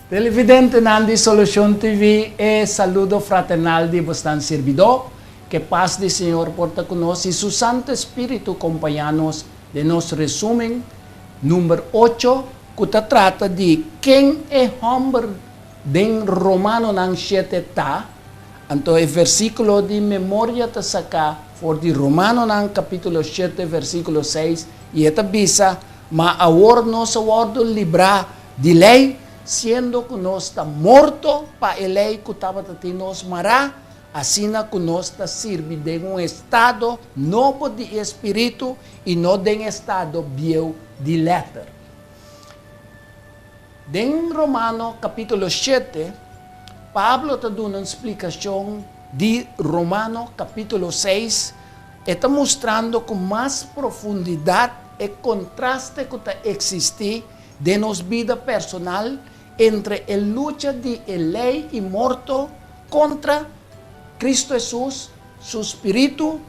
Televidentenan di Solucion TV, e saludo fraternal di bosnan sirbidó. Ku pas di Señor por ta ku nos i Su Santu Spiritu kompañá nos den nos resumen number 8, ku ta trata di ken e hòmber den Romanonan 7 ta. Anto e versíkulo di memoria ta saká for di Romanonan kapítulo 7 versíkulo 6 i e ta bisa: "Ma awor nos a wòrdu librá di lei, siendo ku nos ta morto pa e lei ku tabatin nos mará, asina ku nos ta sirbi den un estado nobo di spiritu i no den estado bieu di lèter." Den Romano kapítulo 7, Pablo ta duna un splikashon di Romano kapítulo 6, e ta mustrando ku mas profundidat e kontraste ku ta eksistí den nos bida personal entre e lucha di e lei i morto kontra Kristu Hesus, su spiritu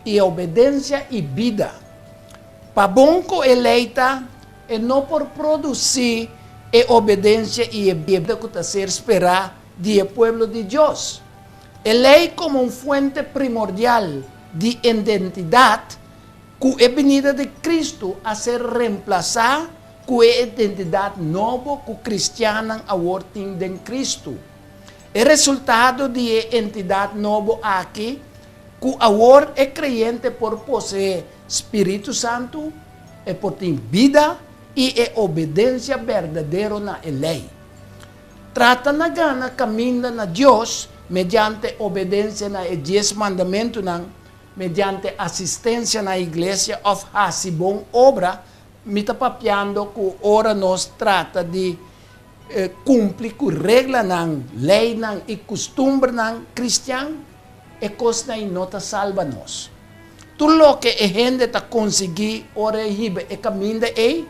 i obedensia i bida. Pa bon ku e lei ta, e no por produsí e obedensia i e bida ku ta ser sperá di e pueblo di Dios. E lei komo un fuente primordial di identidat, ku e binida di Kristu a ser remplasá ku e identidat nobo ku kristiannan awor tin den Kristu. E resultado di e identidat nobo aki, ku awor e kreyente por poseé Spiritu Santu, e por tin bida i e obedensia berdadero na e lei. Trata na gana kaminda na Dios mediante obedensia na e 10 mandamentunan, mediante asistensia na iglesia òf hasi bon obra, mi ta papiando ku ora nos trata di kumpli ku reglanan, leinan i kustumbernan kristian, e kosnan no ta salba nos. Tur loke e hende ta konsiguí ora e hiba e kaminda ei,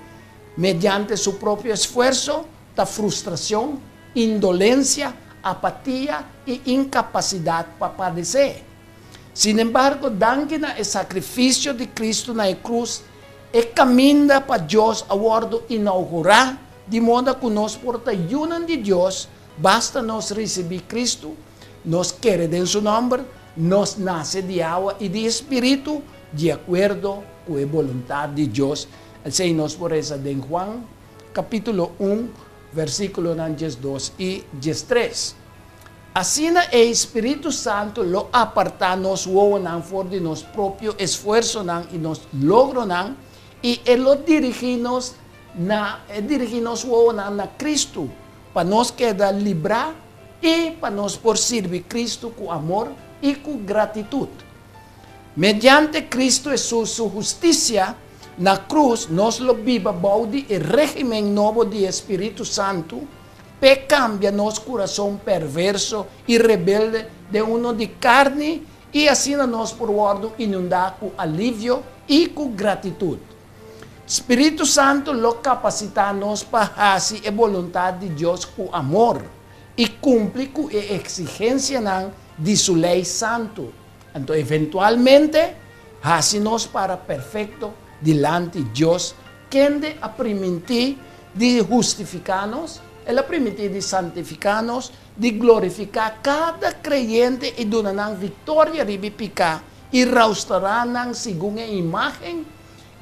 mediante su propio esfuerso, ta frustrashon, indolensia, apatia i inkapasidat pa padesé. Sin embargo, danki na e sakrifisio di Kristu na e krus, e kaminda pa Dios a wòrdu inougurá, di moda ku nos por ta yunan di Dios, basta nos risibí Kristu, nos kere den su nòmber, nos nase di awa i di Spiritu, di akuerdo ku e boluntat di Dios. Esei nos por resa den Juan kapítulo 1, versíkulonan 12 i 13. Asina e Spiritu Santu lo apartá nos wowonan for di nos propio esfuersonan i nos logronan i e lo dirigí nos na e dirigí nos wowonan na Kristu pa nos keda librá i pa nos por sirbi Kristu ku amor i ku gratitut. Mediante Kristu Hesus su hustisia na krus nos lo biba bou di e régimen nobo di e Spiritu Santu p'e kambia nos kurason perverso i rebelde den uno di karni i asina nos por wòrdu inundá ku alivio i ku gratitut. Spiritu Santu lo kapasitá nos pa hasi e boluntat di Dios ku amor i kumpli ku e eksigensianan di su lei santu. Anto eventualmente hasi nos para perfekto dilanti Dios, kende a primintí di hustifiká nos, el a primintí di santifiká nos, di glorifiká kada kreyente i duna nan viktoria riba e piká i restourá nan segun e imágen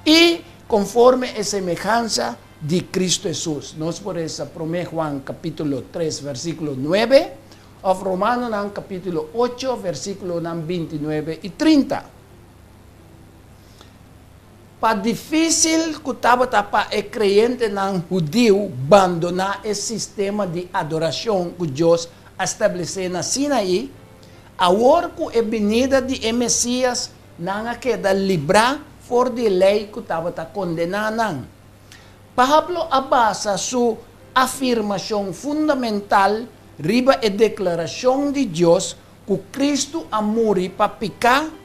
i konforme e semehansa di Kristu Hesus. Nos por resa 1 Juan kapítulo 3 versíkulo 9 òf Romanonan kapítulo 8 versíkulonan 29 i 30. Pa difísil ku tabata pa e kreyentenan hudiu bandoná e sistema di adorashon ku Dios a establesé na Sinaí, awor ku e binida di e Mesias nan a keda librá for di lei ku tabata kondená nan. Pablo a basa su afirmashon fundamental riba e deklarashon di Dios ku Kristu a muri pa piká.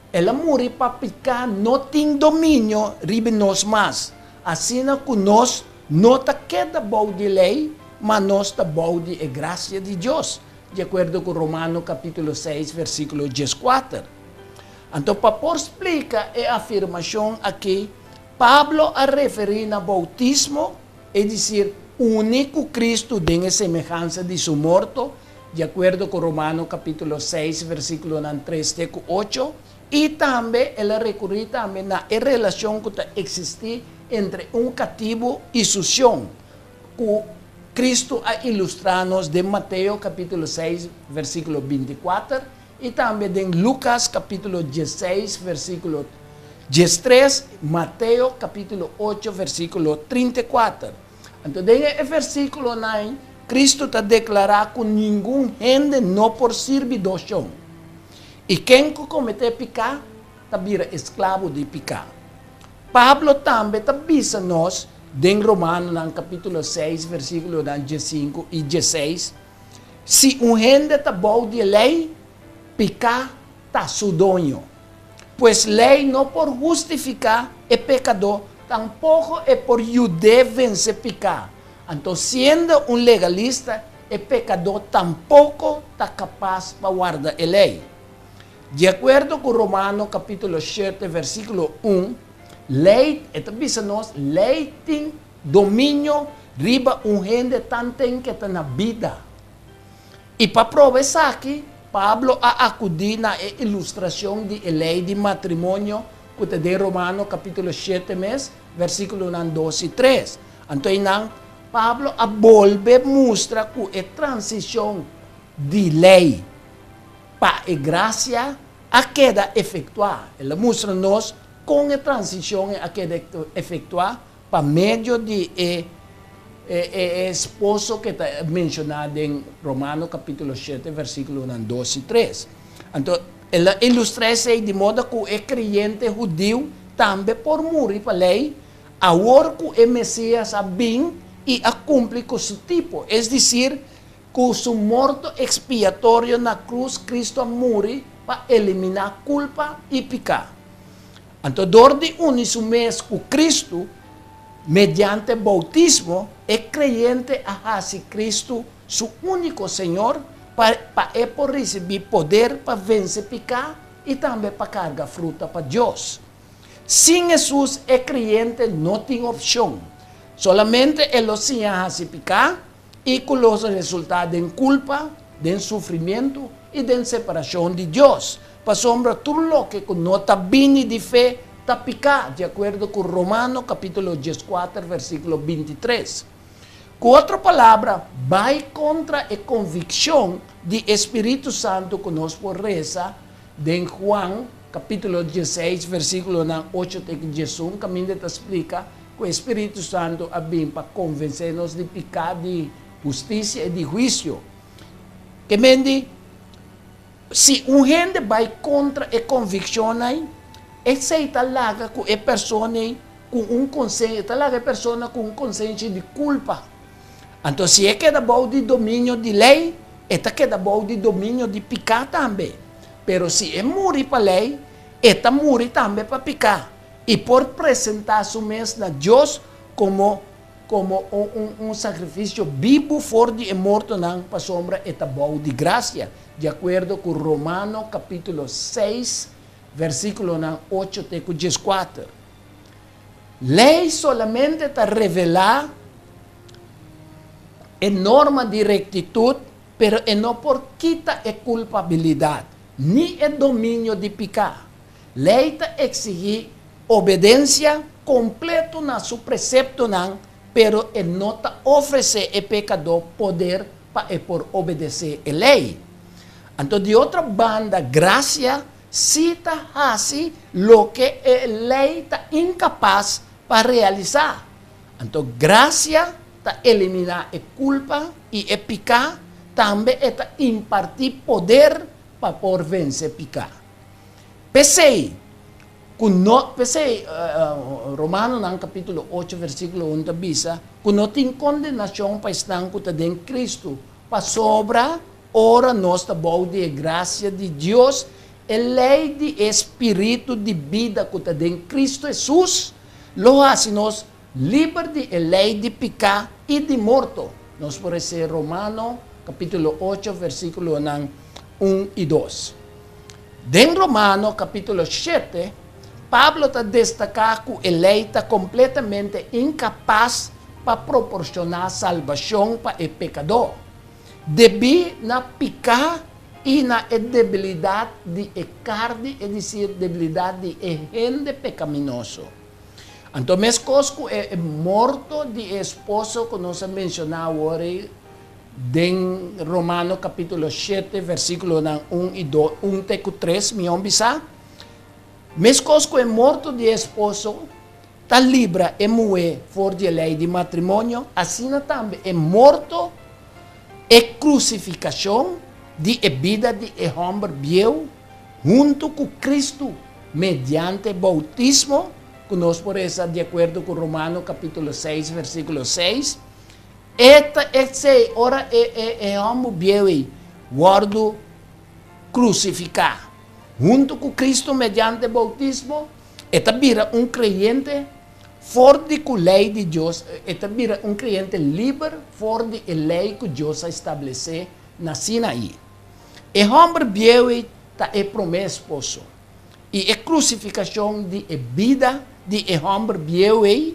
El a muri pa piká no tin dominio riba nos mas, asina ku nos no ta keda bou di lei, ma nos ta bou di e grasia di Dios, di akuerdo ku Romano kapítulo 6 versíkulo 14. Anto pa por splika e afirmashon aki, Pablo a referí na boutismo. es desir, uni ku Kristu den semehansa di su morto, di akuerdo ku Romano kapítulo 6, versíkulo 3 te 8, i tambe el a rekurí tambe na e relashon ku ta eksistí entre un katibu i su shon, ku Kristu a ilustrá nos den Mateo kapítulo 6, versíkulo 24, i tambe den Lukas kapítulo 16, versíkulo 13, Mateo kapítulo 8, versíkulo 34. Anto, den e versíkulo 9, Kristu ta deklará ku ningun hende no por sirbi dos shon. I ken ku kometé piká, ta bira esklabo di piká. Pablo tambe ta bisa nos, den Romano, kapítulo 6, versíkulo 15 i 16, si un hende ta bou di lei, piká ta su doño. Pues lei no por hustifiká e pekadó, tampoko e por yud'é vense piká. Anto, siendo un legalista, e pekadó tampoko ta kapas pa warda e lei. Di akuerdo ku Romano kapítulo 7, versíkulo 1, lei, e ta bisa nos, lei tin dominio riba un hende tanten ku e ta na bida. I pa proba esaki, Pablo a akudí na e ilustrashon di lei di matrimonio, ku ta den Romano kapítulo 7 mes, versíkulo 2 i 3. Anto, Pablo a bolbe mustra ku e transishon di lei pa e grasia a keda efektuá. El a mustra nos kon e transishon a keda efektuá pa medio di e esposo ku ta menshoná den Romano kapítulo 7, versíkulo 2 i 3. Anto, el a ilustrá esei di moda ku e kreyente hudiu tambe por muri pa lei, awor ku e Mesias a bin i a kumpli ku su tipo, es desir, ku su morto ekspiatorio na krus, Kristu a muri pa eliminá kulpa i piká. Anto, dor di uni su mes ku Kristu, mediante boutismo, e kreyente a hasi Kristu su úniko Señor pa e por risibí poder pa vense piká i tambe pa karga fruta pa Dios. Sin Hesus, e kreyente no tin opshon. Solamente e lo siña hasi piká i ku lo resultá den kulpa, den sufrimentu i den separashon di Dios. Pasombra tur loke ku no ta bini di fe ta piká, di akuerdo ku Romano kapítulo 14, versíkulo 23. Ku otro palabra, bai kontra e konvikshon di Spiritu Santu ku nos por lesa den Juan kapítulo 16, versíkulo 8 te 11, kaminda ta splika ku Spiritu Santu a bin pa konvensé nos di piká, di hustisia i di huisio. Ke men di, si un hende bai kontra e konvikshon ei, esei ta laga ku e persona ku un konsenshi, ta laga e persona ku un konsenshi di kulpa. Anto, si e keda bou di dominio di lei, e ta keda bou di dominio di piká tambe. Pero si e muri pa lei, e ta muri tambe pa piká. I por presentá su mes na Dios komo un sakrifisio bibu for di mortonan pasombra e ta bou di grasia, di akuerdo ku Romano kapítulo 6, versíkulo 8 te 14. Lei solamente ta revelá e norma di rektitut, pero e no por kita e kulpabilidat, ni e dominio di piká. Lei ta eksigí obedensia kompleto na su preseptonan, pero e no ta ofresé e pekadó poder pa e por obedesé e lei. Anto, di otro banda, grasia sí ta hasi loke e lei ta inkapas pa realisá. Anto, grasia ta eliminá e kulpa i e piká, tambe e ta impartí poder pa por vense piká. P'esei, ku no, p'esei, Romano kapítulo 8, versíkulo 1 ta bisa, ku no tin kondenashon pa esnan ku ta den Kristu, pasobra ora nos ta bou di grasia di Dios, e lei di spiritu di bida ku ta den Kristu Hesus, lo hasi nos liber di lei di piká i di morto. Nos por lesa Romano kapítulo 8, versíkulo 1 i 2. Den Romano kapítulo 7, Pablo ta destaká ku e lei ta kompletamente inkapas pa pa proporshoná salbashon pa e pekadó. Debí na piká i na e debilidat di e karni, es desir, debilidat di e hende pekaminoso. Anto meskos ku e morto di e esposo ku nos a menshoná awor ei den Romano kapítulo shete versíkulonan un i dos, un te ku tres, mihó bisá, meskos ku e morto di e esposo ta libra e muhé for di e lei di matrimonio, asina tambe e morto, e krusifikashon di e bida di e hòmber bieu huntu ku Kristu mediante boutismo, ku nos por resa di akuerdo ku Romano kapítulo seis versíkulo seis, e ta esei ora e e e hòmber bieu ei wòrdu krusifiká huntu ku Kristu mediante boutismo, E ta bira un kreyente for di ku lei di Dios, e ta bira un kreyente liber for di e lei ku Dios a establesé na Sinaí. E hòmber bieu ei ta e promé esposo, i e krusifikashon di e bida di e hòmber bieu ei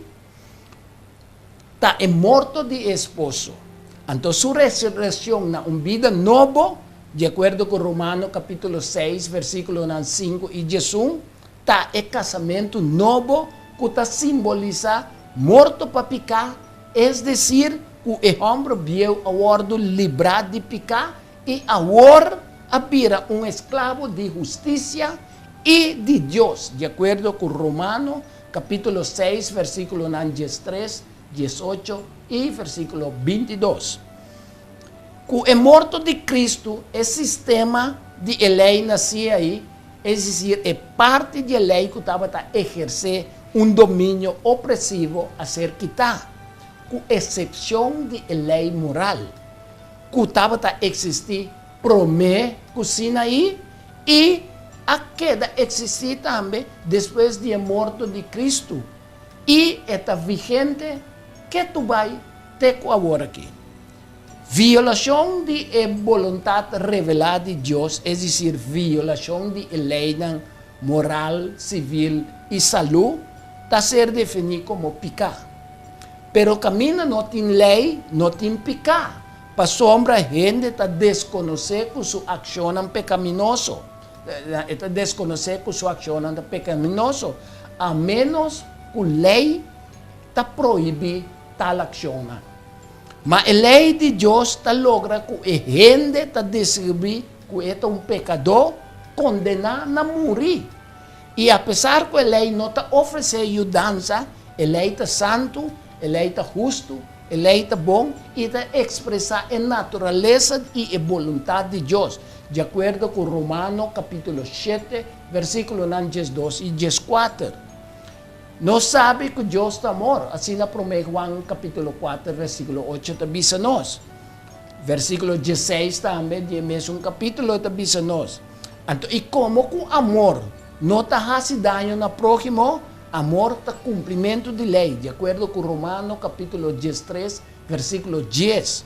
ta e morto di e esposo. Anto su resureccion na un bida nobo, di acuerdo cu Romano capítulo seis versículonan sinku i diesun, ta e casamentu nobo cu ta simbolisa morto pa picá, es decir, cu e homber bieu a wordo librá di picá i awor a bira un esclavo di husticia i di Dios, di acuerdo cu Romano capítulo seis versículonan diestres, diesocho i versíkulo bintidos. Ku e morto di Kristu, e sistema di e lei nasí ei, es desir, e parti di e lei ku tabata ehersé un dominio opresivo a ser kitá, ku eksepshon di e lei moral, ku tabata eksistí promé ku Sinaí i a keda eksistí tambe despues di e morto di Kristu. I e ta vigente ketu bai te ku awor aki. Violashon di e boluntat revelá di Dios, es desir, violashon di e leinan moral, sivil i salú, ta ser definí komo piká. Pero kaminda no tin lei, no tin piká, pasobra hende ta deskonosé ku su akshonnan pekaminoso. E ta deskonosé ku su akshonnan ta pekaminoso, a ménos ku lei ta prohibí tal akshonnan. Ma e lei di Dios ta logra ku e hende ta deskribí ku e ta un pekadó kondená na muri. I apesar ku e lei no ta ofresé yudansa, e lei ta santu, e lei ta hustu, E lei ta bon i ta ekspresá e naturalesa i e boluntat di Dios, di akuerdo ku Romano kapítulo shete, versíkulonan diesdos i dieskuater. Nos sabi ku Dios ta amor, asina Promé Juan kapítulo kuater, versíkulo ocho ta bisa nos. Versíkulo diesseis tambe di e mesun kapítulo ta bisa nos. Anto i komo ku amor no ta hasi daño na próhimo, Amor ta kumplimentu di lei, di akuerdo ku Romano kapítulo diestres, versíkulo dies.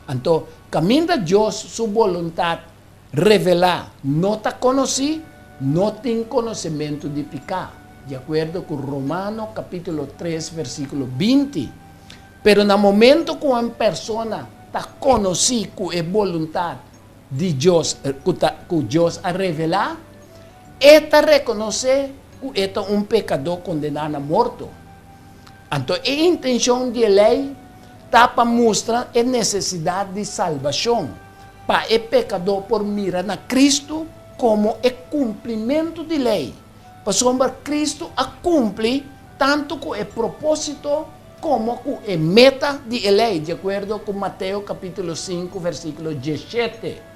Anto, kaminda Dios su boluntat revelá no ta konosí, no tin konosementu di piká, di akuerdo ku Romano kapítulo tres, versíkulo binti. Pero na momento ku un persona ta konosí ku e boluntat di Dios ku ta ku Dios a revelá, e ta rekonosé ku e ta un pekadó kondená na morto. Anto e intenshon di e lei ta pa mustra e nesesidat di salbashon, pa e pekadó por mira na Kristu komo e kumplimentu di lei, pasobra Kristu a kumpli tantu ku e propósito komo ku e meta di e lei, di akuerdo ku Mateo kapítulo sinku versíkulo diesshete.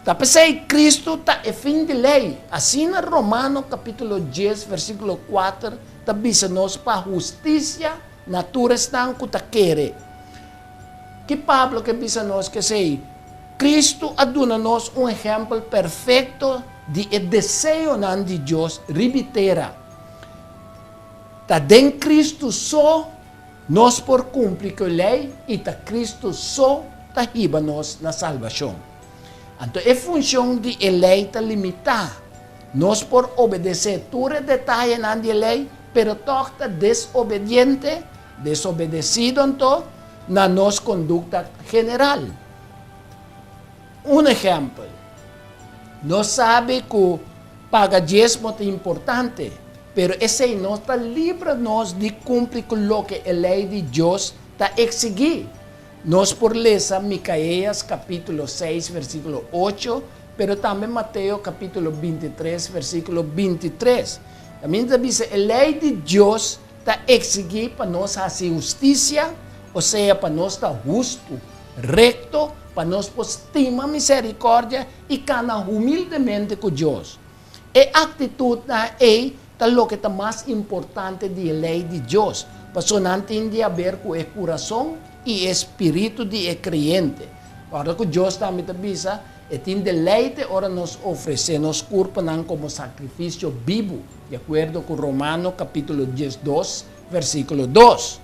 Ta p'esei Kristu ta e fin di lei. Asina Romano kapítulo dies versíkulo kuater ta bisa nos pa hustisia na tur esnan ku ta kere. Ki Pablo ke bisa nos k'esei? Kristu a duna nos un ehèmpel perfekto di e deseonan di Dios riba tera. Ta den Kristu so nos por kumpli ku e lei i ta Kristu so ta hiba nos na salbashon. Anto e funshon di e lei ta limitá. Nos por obedesé tur e detayenan di e lei, pero tòg ta desobediente. Desobedesido anto na nos kondukta general. Un ehèmpel, nos sabi ku paga diesmo ta importante, pero esei no ta libra nos di kumpli ku loke e lei di Dios ta eksigí. Nos por lesa Mikaeas kapítulo seis versíkulo ocho, pero tambe Mateo kapítulo bintitres versíkulo bintitres. Kaminda ta bisa e lei di Dios ta eksigí pa nos hasi hustisia, osea pa nos ta hustu, rekto, pa nos por stima miserikòrdia i kana humildemente ku Dios. E aktitutnan ei ta loke ta mas importante di e lei di Dios, pasobra nan tin di haber ku e kurason i e spiritu di e kreyente. Ora ku Dios tambe ta bisa, E tin deleite ora nos ofresé nos kurpanan komo sakrifisio bibu, di akuerdo ku Romano kapítulo diesdos, versíkulo dos.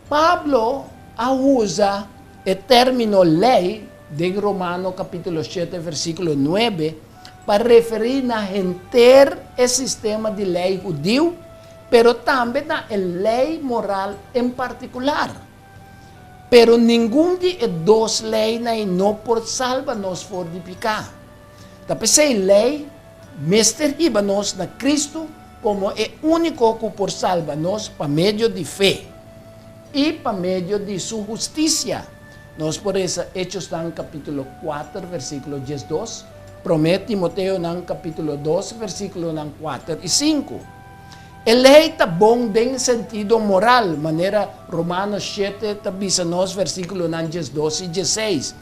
Pablo a usa e término lei den Romano kapítulo shete, versíkulo nuebe pa referí na henter e sistema di lei hudiu, pero tambe na e lei moral en partikular. Pero ningun di e dos leinan no por salba nos for di piká. Ta p'esei lei mester hiba nos na Kristu komo e úniko ku por salba nos pa medio di fe i pa medio di su hustisia. Nos por resa Echosnan kapítulo kuater versíkulo diesdos, Promé Timoteonan kapítulo dos versíkulonan kuater i sinku. E lei ta bon den sentido moral, manera Romanos shete ta bisa nos versíkulonan diesdos i diesseis.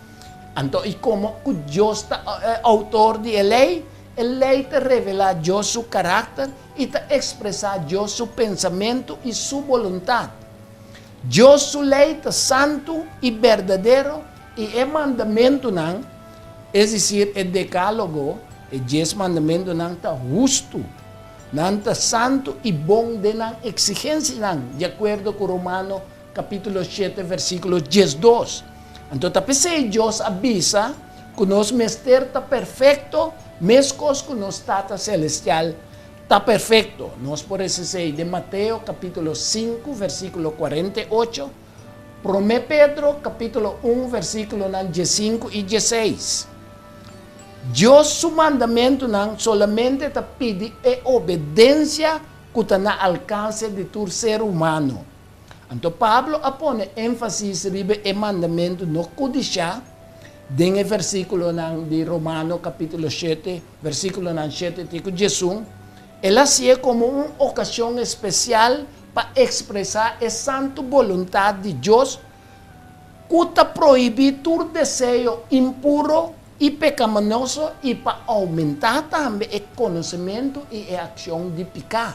Anto i komo ku Dios ta e outor di e lei, e lei ta revelá Dios su karakter i ta ekspresá Dios su pensamentu i su boluntat. Dios su lei ta santu i berdadero i e mandamentunan, es desir e Dekálogo, e Dies Mandamentunan, ta hustu. Nan ta santu i bon den nan eksigensianan, di akuerdo ku Romano kapítulo shete versíkulo diesdos. Anto ta p'esei Dios a bisa ku nos mester ta perfekto meskos ku nos Tata selestial ta perfekto. Nos por resa esei den Mateo kapítulo sinku versíkulo kuarenta i ocho, Promé Pedro kapítulo un versíkulonan diesinku i dieseis. Dios su mandamentunan solamente ta pidi e obedensia ku ta na alkanse di tur ser humano. Anto Pablo a pone énfasis riba e mandamentu no kudishá den e versíkulonan di Romano kapítulo shete, versíkulonan shete te ku diesun. El a hasié komo un okashon espesial pa ekspresá e santu boluntat di Dios ku ta prohibí tur deseo impuro i pekaminoso i pa oumentá tambe e konosementu i e akshon di piká.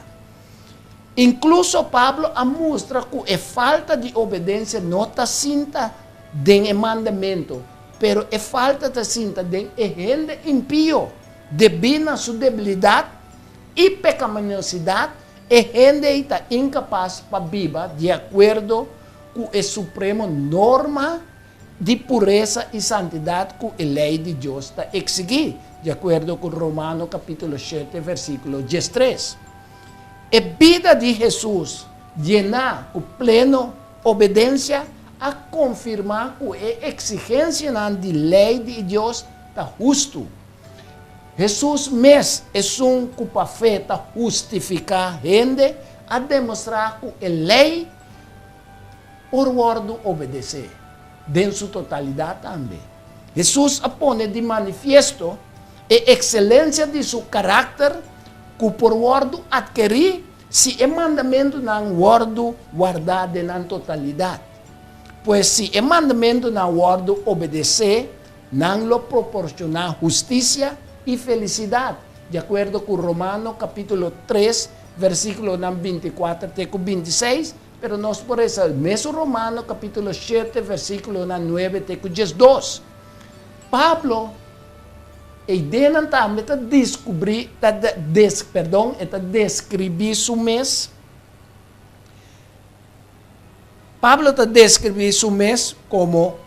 Inkluso Pablo a mustra ku e falta di obedensia no ta sinta den e mandamentu, pero e falta ta sinta den e hende impio. Debí na su debilidat i pekaminosidat, e hende ei ta inkapas pa biba di akuerdo ku e supremo norma di puresa i santidat ku e lei di Dios ta eksigí, di akuerdo ku Romano kapítulo shete versíkulo diestres. E bida di Hesus yená ku pleno obedensia a konfirmá ku e eksigensianan di lei di Dios ta hustu. Hesus mes, esun ku pa fe ta hustifiká hende, a demostrá ku e lei por wòrdu obedesé den su totalidat tambe. Hesus a pone di manifiesto e ekselensia di su karakter ku por wòrdu atkerí si e mandamentunan wòrdu wardá den nan totalidat. Pues si e mandamentunan wòrdu obedesé, nan lo proporshoná hustisia i felisidat, di akuerdo ku Romano kapítulo tres, versíkulonan bintikuater te ku bintiseis, Pero nos por resa el mesun Romano capítulo shete versículonan nuebe te cu diesdos. Pablo eidenan tambe ta descubrí, ta des, perdon, e ta describí su mes. Pablo ta describí su mes como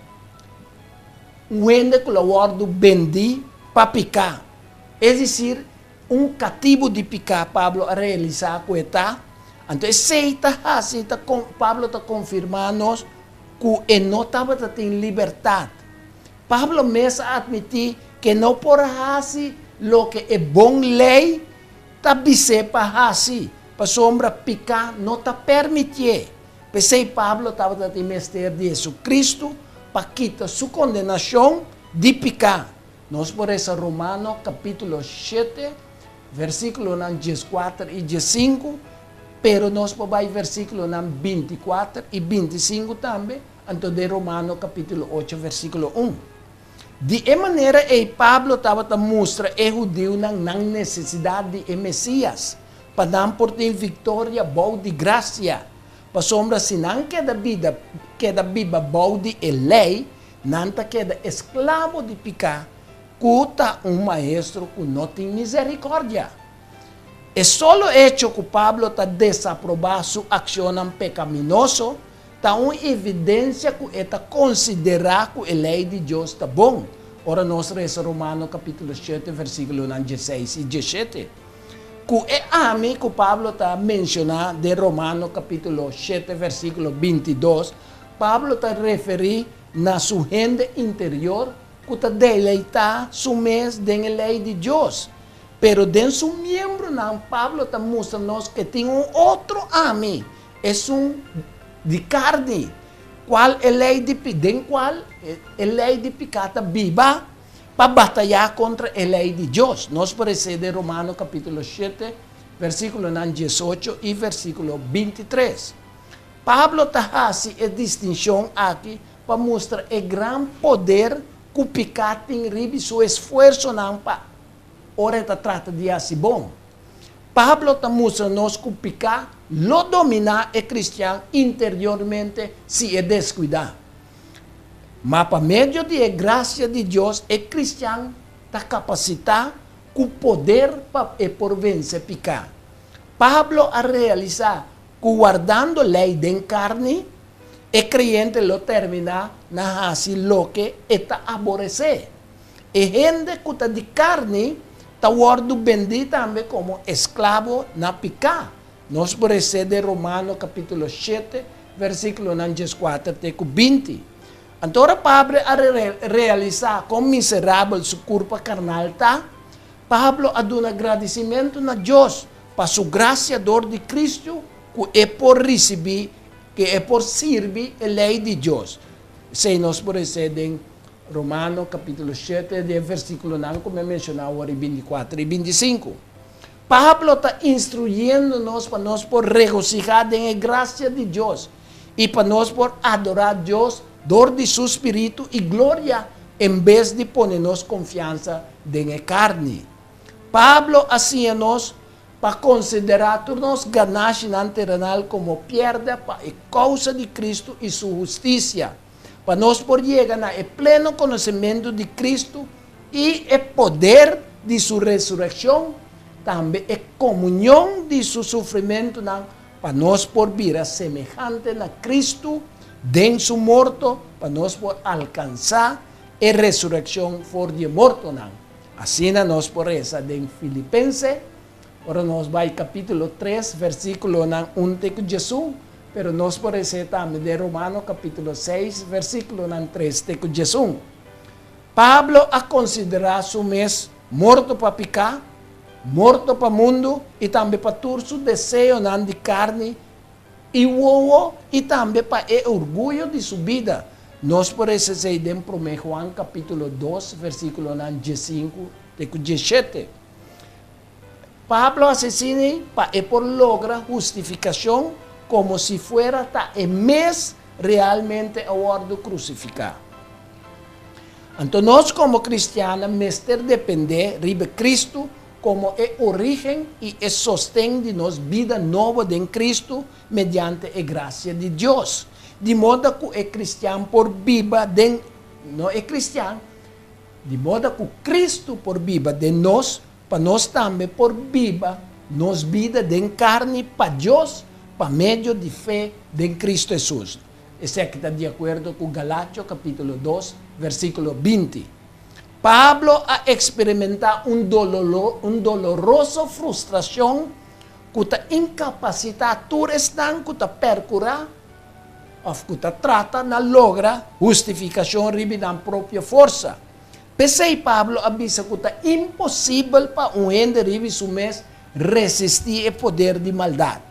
un hende cu lo wordo bendí pa picá. Es decir, Un katibu di piká Pablo a realisá ku e ta. Anto esei ta hasi ta Pablo ta konfirmá nos ku e no tabata tin libertat. Pablo mes a atmití ku e no por a hasi loke e bon lei ta bis'é pa hasi, pasobra piká no ta permitié. P'esei Pablo tabata tin mester di Hesukristu pa kita su kondenashon di piká. Nos por resa Romano kapítulo shete, versíkulonan dieskuater i diesinku, pero nos por bai versíkulonan bintikuater i bintisinku tambe, anto den Romano kapítulo ocho, versíkulo un. Di e manera ei Pablo tabata mustra e hudiunan nan nesesidat di e Mesías, pa nan por tin viktoria bou di grasia, pasobra si nan keda bida keda biba bou di e lei, nan ta keda esklabo di piká, ku ta un maestro ku no tin miserikòrdia. E solo echo ku Pablo ta desaprobá su akshonnan pekaminoso Ta un evidencia cu e ta considera cu e ley di Dios ta bon, ora nos reza Romano capítulo shete versiculonan dieseis y dieshete. Cu e ami cu Pablo ta menciona den Romano capítulo shete versiculo bintidos, Pablo ta referi na su hende interior cu ta deleita su mes den e ley di Dios. Pero den su miembronan Pablo ta mustra nos cu e tin un otro ami, Esun di karni, kual e lei di den kual e lei di piká ta biba pa batayá kontra e lei di Dios. Nos por resé den Romano kapítulo shete, versíkulonan diesocho i versíkulo bintitres. Pablo ta hasi e distinshon aki pa mustra e gran poder ku piká tin riba su esfuersonan pa ora e ta trata di hasi bon. Pablo ta mustra nos ku piká lo dominá e kristian interiormente si e deskuidá. Ma pa medio di e grasia di Dios e kristian ta kapasitá ku poder pa e por vense piká. Pablo a realisá ku wardando lei den karni, e kreyente lo terminá na hasi loke e ta aboresé. E hende ku ta di karni ta wòrdu bendí tambe komo esklabo na piká. Nos por resé den Romano kapítulo shete, versíkulonan dieskuater te ku binti. Anto ora Pablo a realisá kon miserabel su kurpa karnal ta, Pablo a duna gradisimentu na Dios pa su grasia dor di Kristu ku e por risibí, ku e por sirbi e lei di Dios. Esei nos por resé den Romano capítulo shete di e versículonan cu mi a menciona awor i binticuater i bintisinku. Pablo ta instruyendo nos pa nos por regocihá den e gracia di Dios i pa nos por adorá Dios dor di su spiritu i gloria en bes di pone nos confiansa den e carni. Pablo a siña nos pa considerá tur nos ganashinan terenal como pierde pa e causa di Cristo i su husticia. Pa nos por yega na e pleno konosementu di Kristu i e poder di su resurekshon, tambe e komunion di su sufrimentunan, pa nos por bira semehante na Kristu den su morto, pa nos por alkansá e resurekshon for di e mortonan. Asina nos por resa den Filipense, ora nos bai kapítulo tres, versíkulonan un te ku diesun. Pero nos por resé tambe den Romano capítulo seis, versículonan tres te cu diesun. Pablo a considerá su mes morto pa picá, morto pa mundu i tambe pa tur su deseonan di carni i wowo i tambe pa e orguyo di su bida. Nos por resa esei den Promé Juan capítulo dos, versículonan diesinku te cu dieshete. Pablo a asesini pa e por logra hustifikashon komo si fuera ta e mes realmente a wòrdu krusifiká. Anto nos komo kristiannan mester dependé riba Kristu komo e orígen i e sosten di nos bida nobo den Kristu mediante e grasia di Dios. Di moda ku e kristian por biba den, no e kristian, di moda ku Kristu por biba den nos Pa nos tambe por biba nos bida den karni pa Dios pa medio di fe den Kristu Hesus. Esaki ta di akuerdo ku Galatio kapítulo dos, versíkulo binti. Pablo a eksperimentá un un doloroso frustrashon. ku ta inkapasitá tur esnan ku ta perkurá òf ku ta trata na logra hustifikashon riba nan propio forsa. P'esei Pablo a bisa ku ta imposibel pa un hende riba su mes resistí e poder di maldat.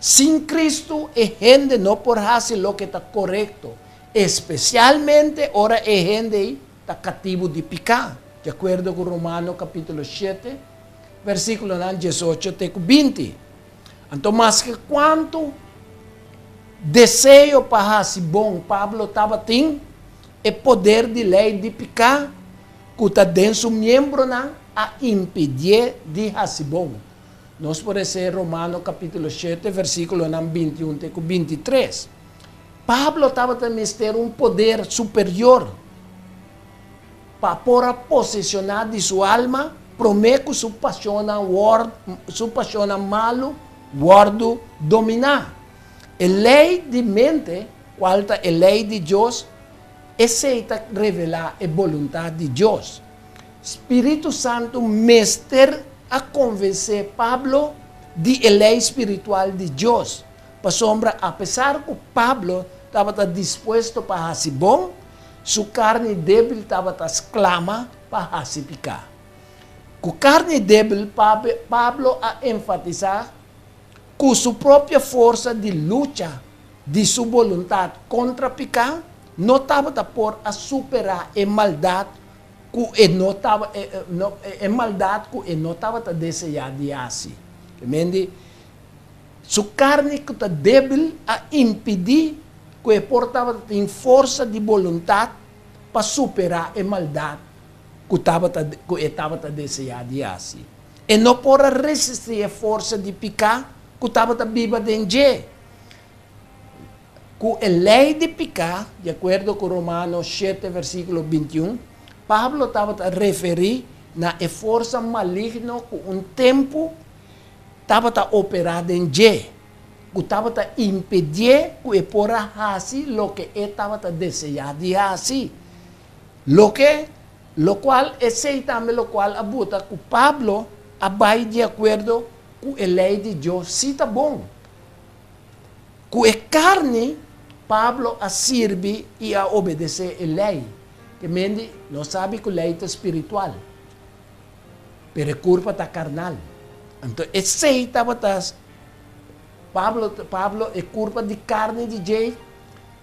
Sin Kristu e hende no por hasi loke ta korekto, espesialmente ora e hende ei ta katibu di piká, di akuerdo ku Romano kapítulo shete, versíkulonan diesocho te ku binti. Anto maske kuantu deseo pa hasi bon Pablo tabatin, e poder di lei di piká ku ta den su miembronan a impidié di hasi bon. Nos por lesa Romano kapítulo shete, versíkulonan bintiun te ku bintitres. Pablo tabata mester un poder superior pa por a posesioná di su alma promé ku su pasionnan wòrdu su pasionnan malu wòrdu dominá. E lei di mente, kual ta e lei di Dios, esei ta revelá e boluntat di Dios. Spiritu Santu mester a konvensé Pablo di e lei spiritual di Dios, pasobra apesar ku Pablo tabata dispuesto pa hasi bon, su karni débil tabata sklama pa hasi piká. Ku karni débil, Pablo a enfatisá ku su propio forsa di lucha di su boluntat kontra piká no tabata por a superá e maldat ku e no e maldat ku e no tabata deseá di hasi. Kemendi, su karni ku ta débil a impidí ku e por tabata tin forsa di boluntat pa superá e maldat ku tabata ku e tabata deseá di hasi. E no por a resistí e forsa di piká ku tabata biba den dje. Ku e lei di piká, di akuerdo ku Romano shete versíkulo bintiun, Pablo tabata referí na e forsa maligno ku un tempu tabata operá den dje, ku tabata impedié ku e por a hasi loke e tabata deseá di hasi. Loke, lokual, esei tambe lokual a buta ku Pablo a bai di akuerdo ku e lei di Dios sí ta bon. Ku e karni, Pablo a sirbi i a obedesé e lei. Ke mendi, nos sabi ku lei ta spiritual, pero e kurpa ta karnal. Anto esei tabata Pablo, Pablo, e kurpa di karni di djei,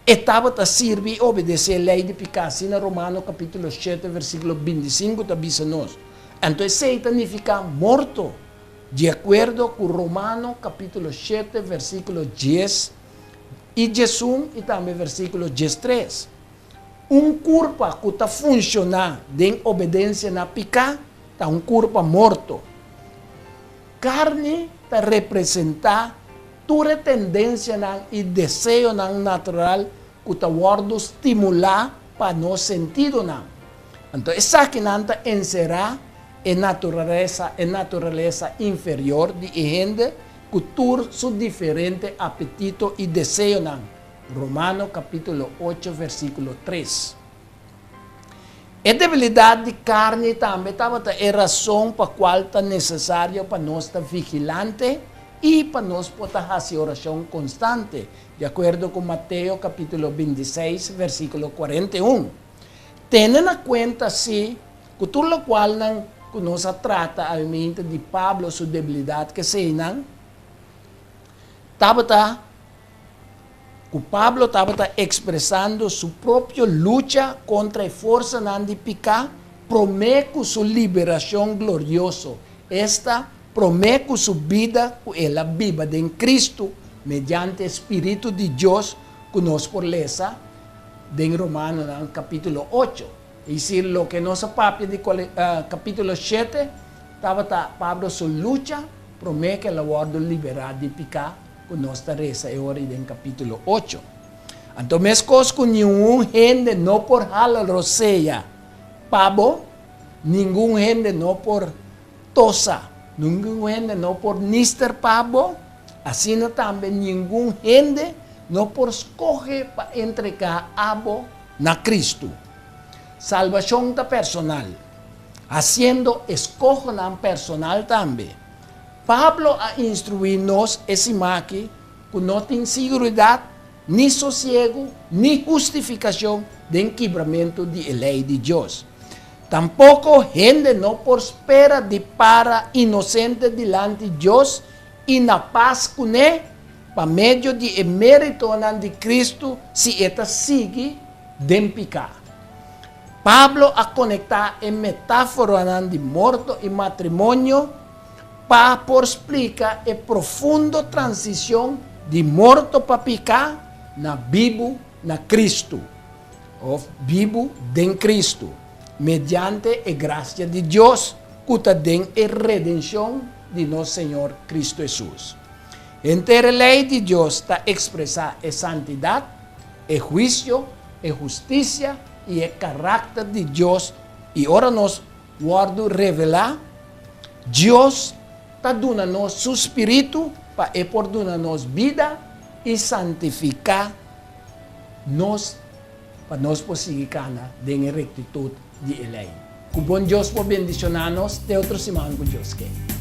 e tabata sirbi i obedesé e lei di piká, asina Romano kapítulo shete versíkulo bintisinku ta bisa nos. Anto esei ta nifiká morto. Di akuerdo ku Romano kapítulo shete versíkulo dies i diesun i tambe versíkulo diestres, un kurpa ku ta funshoná den obedensia na piká ta un kurpa morto. Karni ta representá tur e tendensianan i deseonan natural ku ta wòrdu stimulá pa nos sentidonan. Anto esakinan ta enserá e naturalesa, e naturalesa inferior di e hende ku tur su diferente apetito i deseonan, Romano kapítulo ocho versíkulo tres. E debilidat di karni tambe tabata e rason pa kual ta nesesario pa nos ta vigilante i pa nos por ta hasi orashon konstante, di akuerdo ku Mateo kapítulo bintiseis versíkulo kuarenta i un. Tene na kuenta si ku tur lokualnan ku nos a trata almente di Pablo su debilidat keseinan, tabata ku Pablo tabata ekspresando su propio lucha kontra e forsanan di piká promé ku su liberashon glorioso, esta, promé ku su bida ku el a biba den Kristu mediante spiritu di Dios ku nos por lesa den Romanonan kapítulo ocho. Es desir, loke nos a papia di kapítulo shete tabata Pablo su lucha promé ku el a wòrdu liberá di piká ku nos ta resa e ora den kapítulo ocho. Anto meskos ku ningun hende no por hala rosea pa bo, ningun hende no por tosa, ningun hende no por nister pa bo, asina tambe ningun hende no por skohe pa entregá abo na Kristu. Salbashon ta personal, hasiendo eskohonan personal tambe. Pablo a instruí nos e siman aki ku no tin siguridat, ni sosiegu, ni hustifikashon den kibramentu di e lei di Dios. Tampoko hende no por spera di para inosente dilanti Dios i na pas kuné pa medio di e méritonan di Kristu si e ta sigui den piká. Pablo a konektá e metáforonan di morto i matrimonio pa por splika e profundo transishon di morto pa piká na bibu na Kristu, òf bibu den Kristu, mediante e grasia di Dios ku ta den e redenshon di nos Señor Kristu Hesus. Henter e lei di Dios ta ekspresá e santidat, e huisio, e hustisia i e karakter di Dios, i ora nos wòrdu revelá, Dios ta duna nos su spiritu pa e por duna nos bida i santifiká nos pa nos por sigui kana den e rektitut di e lei. Ku bon Dios por bendishoná nos te otro siman ku Dios ke.